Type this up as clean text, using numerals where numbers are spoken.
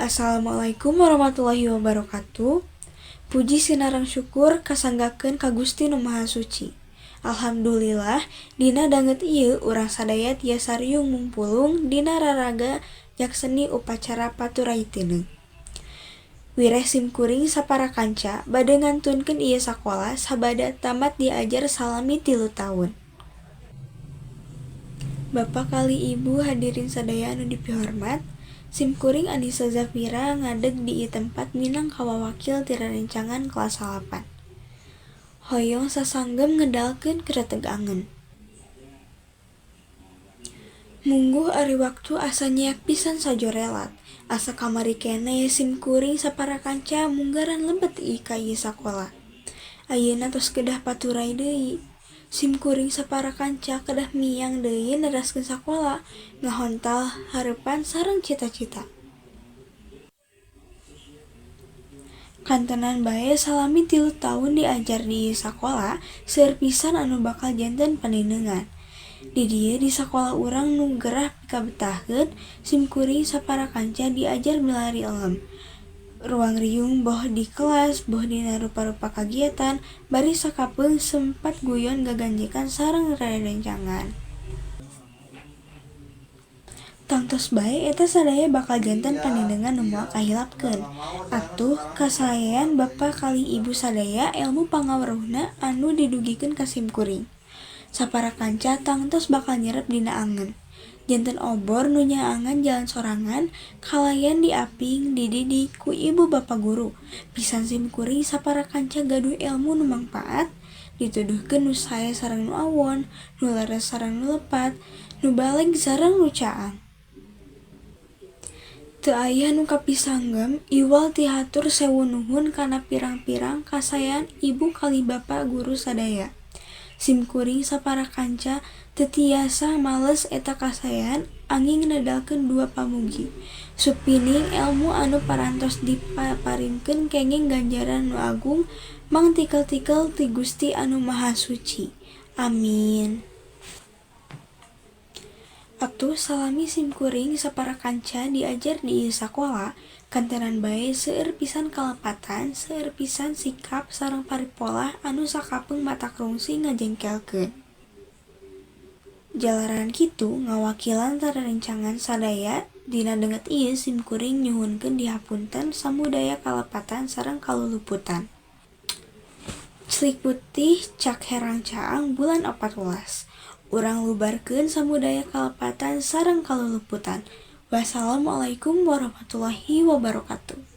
Assalamualaikum warahmatullahi wabarakatuh. Puji sinareng syukur kasanggakeun ka Gusti Nu Maha Suci. Alhamdulillah dina danget ieu urang sadaya tiasa riung mungpulung dina raraga nyakseni upacara Paturai Teuneung. Wireh simkuring sapara kanca bade ngantunkeun ieu sakola sabada tamat diajar salami 3 taun. Bapa kalih Ibu hadirin sadaya anu dipihormat, simkuring Anisa Zafira ngadeg di ieu tempat minangka wawakil ti rerencangan kelas 8. Hoyong sasanggem ngedalkeun kreuteg angen. Mungguh ari waktu asa nyeak pisan sajorelat, asa kamari keneh simkuring sapara kanca munggaran lebet ka ieu sakola. Ayeuna tos kedah paturay deui. Simkuring sapara kanca kedah miang deui neraskeun sakola, ngahontal harepan sareng cita-cita. Kantenan bae salami 3 taun diajar di ieu sakola seueur pisan anu bakal janten pandeundeungan. Di dieu di sakola urang nu gerah pikabetaheun, simkuring sapara kanca diajar milari elem, ruang-riung boh di kelas boh dina rupa-rupa kagiatan bari sakapeung sempat guyon gaganjekan sareng rerencangan. Tangtos bae eta sadaya bakal janten pandeundeungan nu moal kahilapkeun. Atuh kasaean bapa kalih ibu sadaya elmu pangaweruhna anu didugikeun ka simkuring. Sapara kanca tangtos bakal nyerep dina angen. Janten obor nu nyaangan jalan sorangan kalayan diaping dididik ku ibu bapa guru pisan simkuring sapara kanca gaduh elmu nu mangpaat dituduhkeun nu sae sareng nu awon, nu leres sareng nu lepat, nu baleg sareng nu caang. Teu aya nu kapisanggem iwal ti hatur sewu nuhun kana pirang-pirang kasaean ibu kalih bapa guru sadaya. Simkuring sapara kanca teu tiasa males eta kasaean anging nedalkeun dua pamugi supining elmu anu parantos dipaparinkeun kenging ganjaran nu agung mangtikel-tikel ti Gusti Anu Maha Suci. Amin. Atuh salami simkuring sapara kanca diajar di ieu sakola, kantenan bae seueur pisan kalepatan, seueur pisan sikap sareng paripolah anu sakapeung matak rungsing ngajengkelkeun. Jalaran kitu ngawakilan rerencangan sadaya dina danget ieu simkuring nyuhunkeun dihapunten samudaya kalepatan sareng kaluluputan. Celik putih cak herang caang bulan 4 welas. Urang lubarkeun samudaya kalepatan sareng kaluluputan. Wassalamualaikum warahmatullahi wabarakatuh.